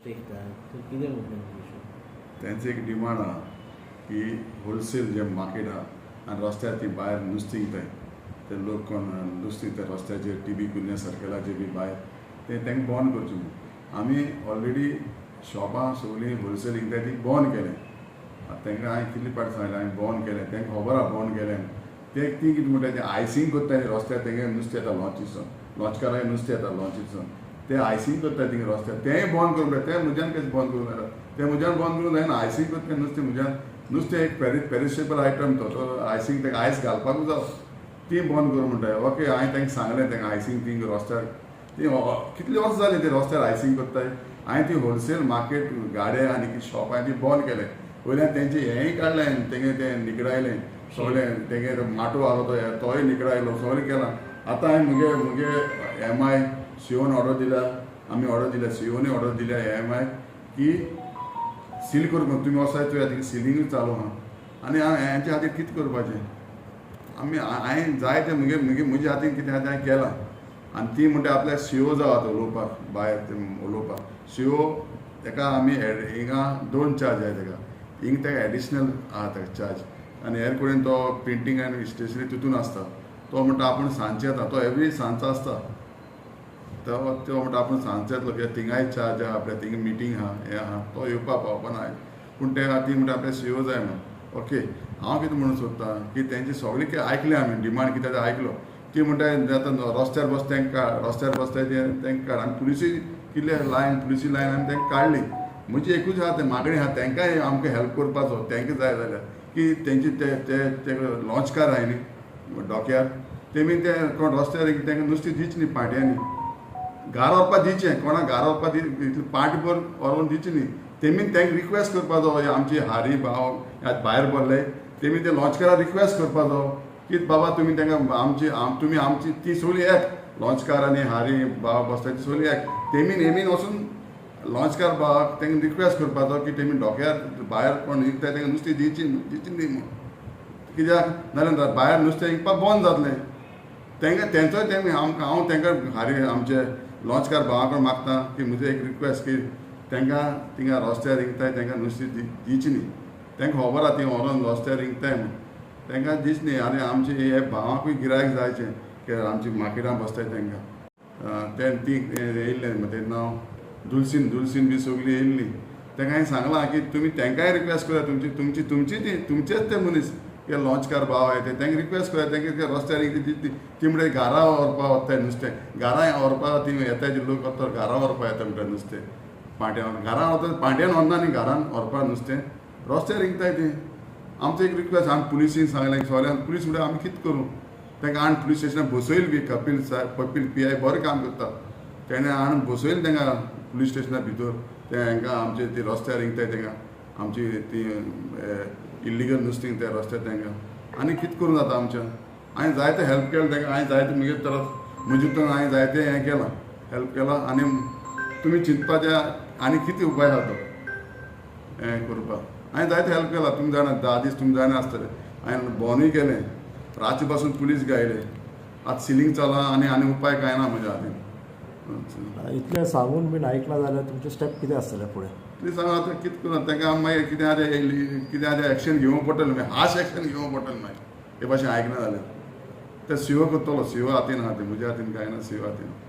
कितें म्हणटा? तेंचे एक डिमांड आहा की होलसेल जे मार्केट आहा आनी रस्त्यार ती भायर नुस्तीं विकताय, ते लोक कोण नुस्तीं विकता रस्त्याचेर, टीबी कुन्या सर्कलाचेर बी भायर, ते तांकां बंद करचें म्हणून. आमी ऑलरेडी शॉपां सगळीं होलसेल विकताय ती बंद केलें. आतां तांकां हांवें कितले पाटी सांगलें, हांवें बंद केलें, तांकां खबर आहा बंद केलें. ते ती कितें म्हणटा, ते आयसींग करता रस्त्यार, तेंगे नुस्तें येता लॉन्चीसून, लॉन्चकारांक नुस्तें येता लॉन्चीसून, ते आयसींग करता थिंगा रस्त्यार, तेंय बंद करूंक जाय. तें म्हज्यान कशें बंद करूंक जायना, तें म्हज्यान बंद करूंक जायना. आयसींग करता नुस्तें म्हज्यान, नुस्तें एक पेरिशेबल आयटम, तो तो आयसींग ताका आयस घालपाकूच जावो, ती बंद करूं म्हणटा. ओके, हांवें तांकां सांगलें, तांकां आयसींग ती रस्त्यार ती कितली वर्सां जालीं ती रस्त्यार आयसींग करताय. हांवें ती होलसेल मार्केट गाडे आनी शॉप हांवें ती बंद केलें. वयल्यान तेंचें हेंय काडलें, तेंगे तें निकडायलें सगळें, तेंगे माटो आसलो तो तोय निकडायलो, सगळें केलां. आतां हांवें म्हगे म्हगे एम I सीओन ऑर्डर दिल्या, आमी ऑर्डर दिल्या, सीओनी ऑर्डर दिल्या एम I की सील करूंक तुमी वचाय चोया, थिंगा सिलिंगूय चालू आहा. आनी हांव हेंच्या खातीर कितें करपाचें? आमी हांवें जाय तें म्हगे म्हगे म्हज्या हातीन कितें आहा तें हांवें केलां. आनी ती म्हणटा आपल्याक सीओ जाव आतां उलोवपाक, भायर ते उलोवपाक सीओ तेका आमी हिंगा दोन चार्ज आहाय तेका, हिंगा तेका एडिशनल आहा तेका चार्ज. आनी हेर कडेन तो प्रिंटींग आनी स्टेशनरी तितून आसता. तो म्हणटा आपूण सांजचे येता, तो एवरी सांजचो आसता. तो तो म्हणटा आपूण सांजचे येतलो कित्याक थिंगाय चार्ज आहा आपल्या, थिंगा मिटींग आहा, हें आहा, तो येवपाक पावपा ना. पूण ते ती म्हणटा आपल्या सीओ जाय म्हणून. ओके, हांव कितें म्हणूंक सोदता की तेंची सगळीं कितें आयकलें आमी, डिमांड कितें तें आयकलो. ती म्हणटा आतां रस्त्यार बस तांकां काड, रस्त्यार बसताय ते तांकां काड. आनी पुलिसी कितले लायन, पुलिसी लायन आमी तांकां काडली. म्हजी एकूच आहा तें मागणी आहा तांकांय आमकां हेल्प करपाचो, तांकां जाय जाल्यार की तेंची ते ते ते लॉन्चकार आहाय न्ही डॉक्यार, तेमी ते कोण रस्त्यार तांकां नुस्तें दिवचें न्ही, पाट्यांनी घार व्हरपा दिवचें, कोणाक घार व्हरपा दी इतलें पाट भर व्हरोन दिवचें न्ही. तेमी तांकां रिक्वेस्ट करपाचो, आमची हारी भाव भायर भरले, तेमी ते लॉन्चकाराक रिक्वेस्ट करपाचो की बाबा तुमी तांकां आमची तुमी आमची ती सगळी एक लॉन्चकार आनी हारी भाव बसता ती सगळी एक, तेमी नेमीन वचून लॉन्चकार भावाक तांकां रिक्वेस्ट करपाचो की तेमी डोक्यार भायर कोण विकता तांकां नुस्तें दिवची दिवची न्ही म्हूण. कित्याक नाजाल्यार भायर नुस्तें विकपाक बंद जातलें तांकां तेंचोय. तेमी आमकां हांव तांकां हारी आमचे लॉन्चकार भावा कडेन मागता की म्हजें एक रिक्वेस्ट की तांकां थिंगा रस्त्यार रिंगताय तांकां नुस्तें दिवचें न्ही. तांकां खबर आहा ती व्हरोन रस्त्यार रिंगताय म्हूण, तांकां दिवचें न्ही. आनी आमचे हे भावांकूय गिरायक जायचें की आमची मार्केटान बसताय तांकां. ते ती येयल्लें तें नांव दुलसीन, दुलसीन बी सगळीं येयल्लीं. तांकां हांवें सांगलां की तुमी तांकांय रिक्वेस्ट करात, तुमची तुमची तुमची ती तुमचेच ते मनीस की लॉन्चकार भाव आहाय ते तांकां रिक्वेस्ट करात, तांकां रस्त्यार ती ती म्हणटा घारा व्हरपा वताय नुस्तें, घरा व्हरपा ती येताय ती लोक वता घरा व्हरपा येता म्हणटा नुस्तें पाट्यान, घरान वता पाट्यान व्हरना न्ही, घरान व्हरपा नुस्तें रस्त्यार रिंगताय ती. आमचो एक रिक्वेस्ट, आमी पुलिसीन सांगलें सगळ्यांक, पुलीस म्हणटा आमी कितें करूं, तांकां हाडून पुलीस स्टेशनार बसयली बी. कपील साहेब, कपील पी I बरें काम करता, तेणें हाडून बसयलें तांकां पुलीस स्टेशना भितर. ते हांकां आमचे ती रस्त्यार रिंगताय तांकां आमची ती इल्लिगल नुस्तें त्या रस्त्यार तांकां आनी कितें करूं जाता आमच्या. हांवें जायते हेल्प केलें तांकां, हांवें जायते म्हगे तरफ म्हजे हितून हांवें जायते हें केलां, हेल्प केलां. आनी तुमी चिंतपाचें आनी कितें उपाय आहा तो हें करपाक. हांवें जायते हेल्प केलां, तुमी जाणा 10 दीस तुमी जाणा आसतले. हांवें भोंवनूय केलें, राती पासून पुलीस गायले, आतां सिलींग चला आनी आनी उपाय कांय ना म्हज्या हातीन. इतलें सांगून बीन आयकलां जाल्यार तुमचें स्टेप कितें आसतलें फुडें? इतलें सांगून आतां कितें करूं तांकां मागीर कितें आतां कितें आतां एक्शन घेवंक पडटलें मागीर, हार्श एक्शन घेवंक पडटलें मागीर हे भाशेन आयकना जाल्यार. ते सीओ करतलो, सीओ हातीन आहा तें, म्हज्या हातीन कांय ना, सीओ हातीन.